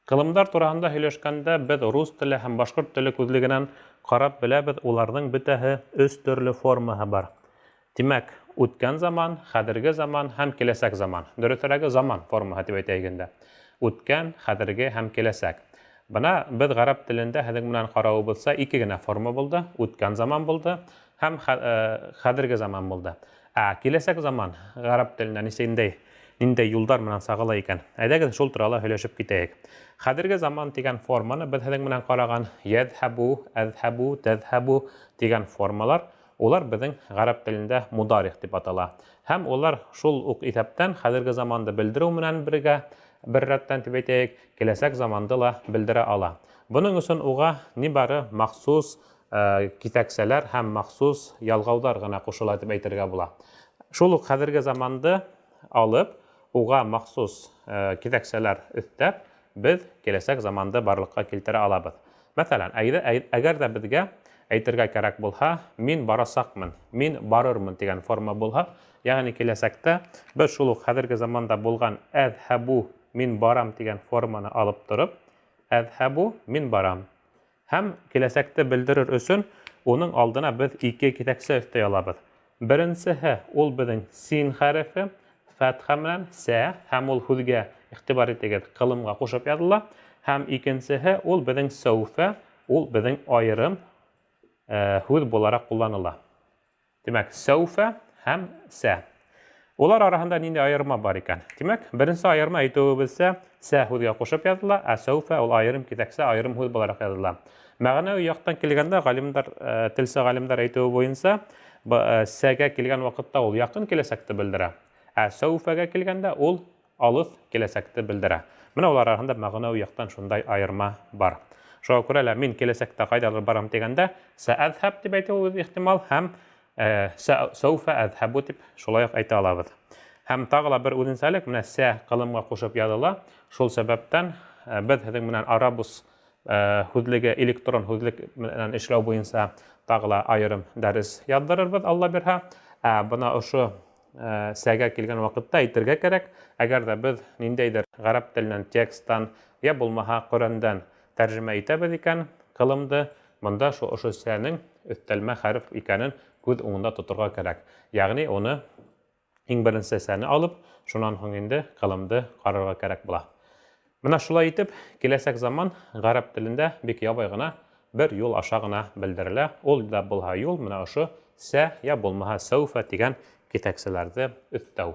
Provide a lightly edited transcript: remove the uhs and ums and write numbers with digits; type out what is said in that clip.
Ҡылымдар тураһында һөйләшкәндә беҙ рус теле һәм башҡорт теле күҙлегенән ҡарап беләбеҙ, уларҙың бөтәһе өс төрлө формаһы бар. Тимәк, үткән заман, хәҙерге заман һәм киләсәк заман. Дөрөҫөрәге, заман формаһы тип әйтәйек инде. Үткән, хәҙерге һәм киләсәк. Бына беҙ ғәрәп телендә һеҙҙең менән ҡарауыбыҙса ике генә форма булды, үткән заман булды һәм хәҙерге заман булды. Ә киләсәк заман ғәрәп телендә нисәндәй ниндәй юлдар менән сағыла икән? Әйҙәгеҙ, шул турала һөйләшеп китәйек. Хәҙерге заман тигән форманы беҙ һеҙҙең менән ҡараған йәҙһәбу, әҙһәбу, тәҙһәбу тигән формалар, улар беҙҙең ғәрәп телендә мударих дип атала. Һәм улар шул ук иҫәптән хәҙерге заманды белдереү менән бергә, бер рәттән дип әйтәйек, киләсәк заманды ла белдерә ала. Бының өсөн уға нибары махсус китәксәләр һәм махсус ялғауҙар ғына ҡушыла дип әйтергә була. Шул уҡ хәҙерге заманды алып, уға махсус китәксәләр өҫтәп, беҙ киләсәк заманды барлыҡҡа килтерә алабыҙ. Мәҫәлән, әгәр ҙә беҙгә әйтергә кәрәк булһа, мин барасаҡмын, мин барырмын тигән форма булһа, ягъни киләсәктә беҙ шул уҡ хәҙерге заманда булған әҙһәбу, мин барам тигән форманы алып тороп, әҙһәбу, мин барам. Һәм киләсәкте белдерер өсөн уның алдына беҙ ике китәксә өҫтәй алабыҙ. Беренсеһе ул беҙҙең син хәрефе, фәтхә менән сә, һәм ул һүҙгә игътибар итегеҙ, ҡылымға ҡушып яҙыла. Һәм икенсеһе ул беҙҙең сәүфә, ул беҙҙең айырым һүҙ булараҡ ҡулланыла. Тимәк, сәүфә һәм сә. Улар араһында нинди айырма бар икән? Тимәк, беренсе айырма әйтеүебеҙсә, сә һүҙгә ҡушып яҙыла, ә сәүфә ул айырым киҫәксә, айырым һүҙ булараҡ яҙыла. Мәғәнәви яҡтан килгәндә, ғалимдар, э, телсе ғалимдар әйтеүе буйынса, э, сәгә килгән ваҡытта ул яҡын киләсәкте белдерә, ә сәүфәгә килгәндә ул алыҫ киләсәкте белдерә. Менә улар араһында мәғәнәүи яҡтан шундай айырма бар. Шуға күрә лә мин киләсәктә ҡайҙалыр барам тигәндә сәәҙһәб дип әйтеүебеҙ ихтимал һәм сәүфә әҙһәбу дип шулай уҡ әйтә алабыҙ. Һәм тағы ла бер үҙенсәлек, менә сә ҡылымға ҡушып яҙыла. Шул сәбәптән беҙ һеҙҙең менән арабус һүҙлеге, электрон һүҙлек менән эшләү буйынса тағы ла айырым дәрес яҙҙырырбыҙ, Алла бирһә. Ә бына ошо сәгә килгән ваҡытта әйтергә кәрәк, әгәр ҙә беҙ ниндәйҙер ғәрәп теленән тексттан, йә булмаһа Ҡөрьәндән тәржемә итәбеҙ икән, ҡылымды, бында шул ошо сәнең өҫтәлмә хәреф икәнен күҙ уңында тоторға кәрәк. Ягъни уны иң беренсе сәне алып, шунан һуң инде ҡылымды ҡарарға кәрәк була. Менә шулай итеп, киләсәк заман гарәп телендә бик ябай гына бер юл аша гына белдерелә. Ул да булһа юл менә ошо сә, я булмаһа сәүфә тигән китәксәләрҙе өҫтәү.